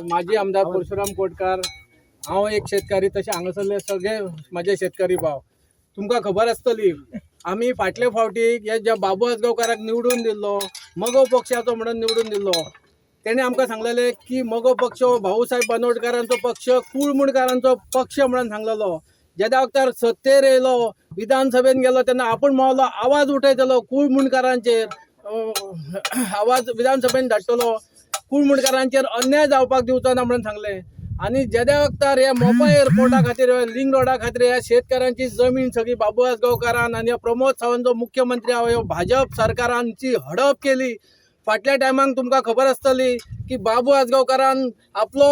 माजी आमदार परशुराम कोटकार. हांव एक शेतकारी, तशें हांगासरले सगळे म्हाजे शेतकरी भाव. तुमकां खबर आसतली, आमी फाटले फावटी हे ज्या बाबू आजगांवकाराक निवडून दिल्लो, मगो पक्षाचो म्हणून निवडून दिल्लो, तेणे आमकां सांगलेलें की मगो पक्ष हो भाऊसाहेब बांदोडकारांचो पक्ष, कुळमुणकारांचो पक्ष म्हणून सांगलेलो. जेद्या वखतार सत्तेर येयलो, विधानसभेन गेलो, तेन्ना आपूण मावलो आवाज उठयतलो कुळमुणकारांचेर, आवाज विधानसभेन धाडटलो, कुळमुणकारांचेर अन्याय जावपाक दिवचो ना म्हणून सांगलें. आनी जेद्या वखतार हे मोपा एअरपोर्टा खातीर, लिंग रोडा खातीर ह्या शेतकऱ्यांची जमीन सगळी बाबू आजगांवकारान आनी प्रमोद सावंत जो मुख्यमंत्री आहा, ह्यो भाजप सरकारांची हडप केली. फाटल्या टायमाक तुमकां खबर आसतली की बाबू आजगांवकारान आपलो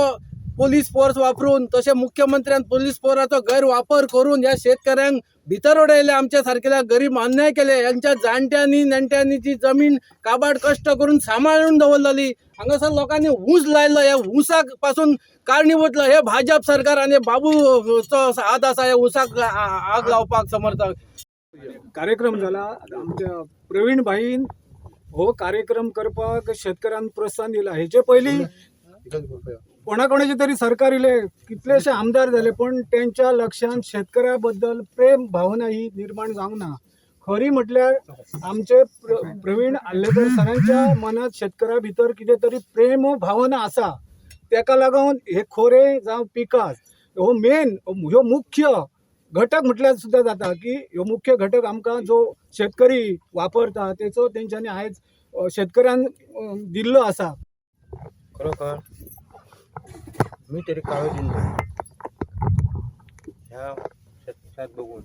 पोलीस फोर्स वापरून, तशें मुख्यमंत्र्यान पोलीस फोर्साचो गैरवापर करून ह्या शेतकऱ्यांक भितर उडयले. आमच्या सारकेल्या गरीब अन्याय केले. यांच्या जाणट्यांनी नेणट्यांनी जी जमीन काबाड कश्ट करून सांबाळून दवरलेली, हांगासर लोकांनी ऊस लायलो, ह्या ऊसाक पासून कारणीभूत हे भाजप सरकार आनी बाबूचो हात आसा ह्या ऊसाक आग लावपाक समर्थक. कार्यक्रम जाला. आमच्या प्रवीण भाईन हो कार्यक्रम करपाक शेतकऱ्यांक प्रोत्साहन दिला. हेचे पयलीं कोणा कोणाचे तरी सरकार इले, कितलेशे आमदार जाले, पण तेंच्या लक्षांत शेतकऱ्या बद्दल प्रेम भावना ही निर्माण जावंक ना. खरी म्हटल्यार आमचे प्रवीण आर्लेकर सरांच्या मनात शेतकऱ्या भितर कितें तरी प्रेम भावना आसा. तेका लागून हे खोरे जावं पिकास हो मेन, ह्यो मुख्य घटक म्हटल्यार सुद्दां जाता की ह्यो मुख्य घटक आमकां जो शेतकरी वापरता तेचो तेंच्यांनी आयज शेतकऱ्यान दिल्लो आसा. खरोखर मी तरी काळो दिल्लो ह्या शेतकऱ्याक बघून,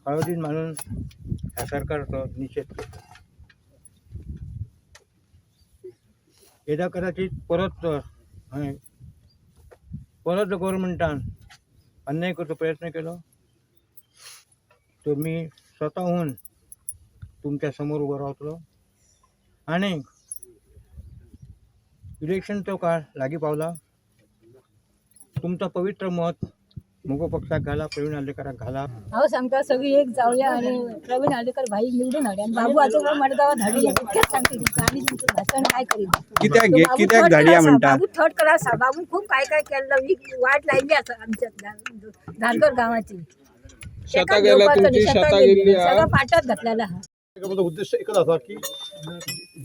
काळो दिन मानून ह्या सरकारचो निषेध करतो. येदा कदाचित परत हांवें परत गव्हर्मेंटान अन्याय करचो प्रयत्न केलो तर मी स्वतःहून तुमच्या समोर उभो रावतलो. आनी इलेक्शनचो काळ लागीं पावला. तुमचं पवित्र मत मगो पक्षाक घाला, प्रवीण आर्लेकराक घाला. हांव सांगता, सगळी एक जावया आणि प्रवीण आर्लेकर भाई निवडून हाडया आनी बाबू आजोबा मडगांवां धाडुया. इतकेंच सांगता तुमकां आनी तुमचें भाशण काय करीना. कित्याक बाबू कित्याक थर्ड धाडया क्लास आसा, म्हणटा? बाबू थर्ड क्लास आसा. बाबू खूब काय काय केल्लो, ही वाट लायिल्ली आसा आमच्या धारगळ गांवाची. शेतां गेल्या तुमची, शेतां गेल्ली आहा. सगळं पाटात घातलेला आहा. म्हजो उद्देश एकच आसा की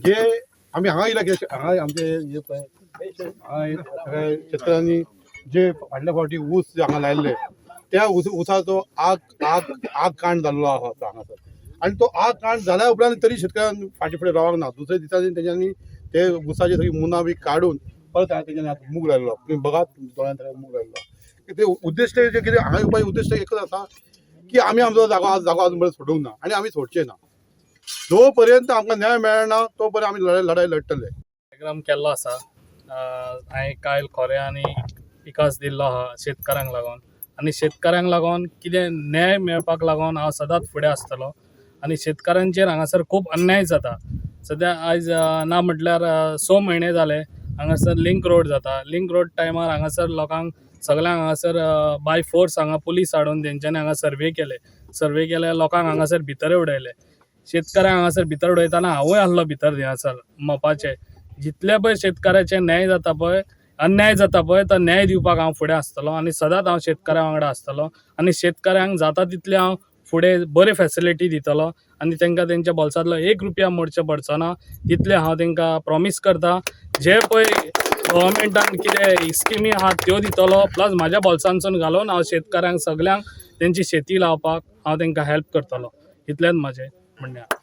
जे आमी हांगा येयला की हांगा आमचे जे पळय हांगा सगळे शेतकऱ्यांनी जे फाटल्या फावटी ऊस जे हांगा लायल्ले, त्या ऊसाचो आग आग आग कांड जाल्लो आसा हांगासर. आनी तो आग कांड जाल्या उपरांत तरी शेतकऱ्यान फाटीं फुडें रावंक ना. दुसऱ्या दिसांनी तेंच्यांनी ते ऊसाची सगळी मुनां बी काडून परत तेंच्यांनी आतां मूग लायल्लो. तुमी बघात, तुमच्या दोळ्यान सगळें मूग लायल्लो. ते उद्देश जे कितें हांगा येवपाचें उद्देश एकच आसा की आमी आमचो जागो अजून पर्यंत सोडूंक ना आनी आमी सोडचे ना. जो पर्यंत आमकां न्याय मेळना तो पर्यंत आमी लढाई लढाई लढटले. कार्यक्रम केल्लो आसा. हांवें कायल खोरें आनी पिकास दिल्लो आहा शेतकारांक लागून आनी शेतकारांक लागून कितें न्याय मेळपाक लागून हांव सदांच फुडें आसतलो. आनी शेतकारांचेर हांगासर खूब अन्याय जाता सद्या. आयज ना म्हटल्यार 6 म्हयने जाले, हांगासर लिंक रोड जाता. लिंक रोड टायमार हांगासर लोकांक सगळ्यांक हांगासर बाय फोर्स हांगा पुलीस हाडून तेंच्यांनी हांगा सर्वे केले. सर्वे केले, लोकांक हांगासर भितर उडयले. शेतकारांक हांगासर भितर उडयतना हांवूय आसलो भितर थंयसर मोपाचे. जितले पळय शेतकाराचे न्याय जाता पळय, अन्याय जाता पळय, तो न्याय दिवपाक हांव फुडें आसतलो आनी सदांच हांव शेतकारां वांगडा आसतलो. आनी शेतकारांक जाता तितले हांव फुडें बरे फेसिलिटी दितलो आनी तांकां तेंच्या बोल्सांतलो एक रुपया मोडचें पडचो ना तितलें हांव तांकां प्रोमीस करता. जे पळय गव्हर्मेंटान कितें स्किमी आहा त्यो दितलो, प्लस म्हाज्या बोल्सांसून घालून हांव शेतकारांक सगल्यांक तेंची शेती लावपाक हांव तांकां हेल्प करतलो. इतलेंच म्हाजें म्हणणें आहा.